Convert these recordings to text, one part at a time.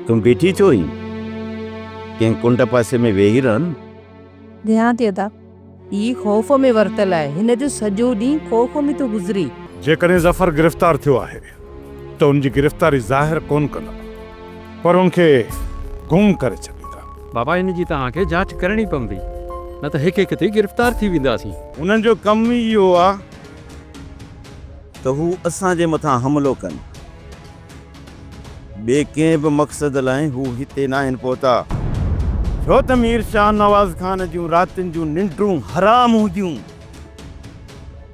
تون بيٺي ڇو آهين؟ ڪنهن ڪنڊ پاسي ۾ ويهي رهه نه. ڌيان ٿي ادا. هي خوف ۾ ورتل آهي. هن جو سڄو ڏينهن خوف ۾ ٿو گذري. جيڪڏهن ظفر گرفتار ٿيو آهي ته ان جي گرفتاري ظاهر ڪونه ڪندا پر ان کي گم ڪري ڇڏيندا. بابا ان جي توهان کي جاچ ڪرڻي پوندي نه ته هڪ هڪ ٿي گرفتار ٿي وينداسين. انهن جو ڪم ئي اهو آ ته هو اسان جي مٿان حملو ڪن. ٻئي ڪنهن به مقصد لاء هو هتي ناهن پهتا. ڇو ته مير شاهنواز خان جون راتين جون ننڊون حرام هونديون،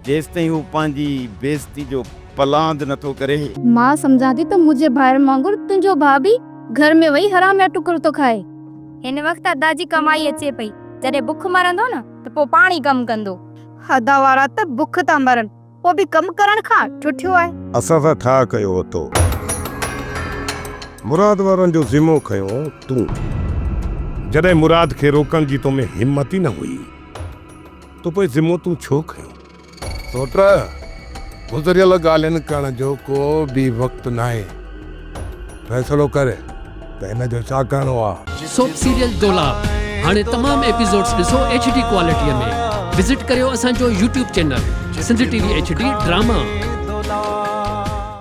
جيستائين هو پنهنجي بيعزتي جو پلاند نٿو ڪري. مان سمجهان ٿي ته منهنجي ڀائرن وانگر تنهنجو ڀاء به گهر ۾ ويهي حراميا ٽڪر ٿو کائي. هن وقت ادا جي ڪمائي اچي پئي، جڏهن بک مرندو نه ته پوء پاڻ ئي ڪم ڪندو. ادا وارا ته بک ٿا مرن. پوء به ڪم ڪرڻ کان ٺٺيو آهي. اسان سان ٺاهه ڪيو اٿو. مراد وارن جو ذمو کنيو تون. جڏهن مراد کي روڪڻ جي تو ۾ همت ئي نه هئي ته پوء ذمو تون ڇو کنيو؟ سوٽ، گذريل ڳالهين ڪرڻ جو ڪو به وقت ناهي. فيصلو ڪر ته هن جو ڇا ڪرڻو آ. سوپ سيريل دولاب هاڻي تمام ايپيسوڊز ڏسو ايڇ ڊي ڪوالٽي ۾ وزٽ ڪريو اسان جو YouTube channel Sindh T V H D drama.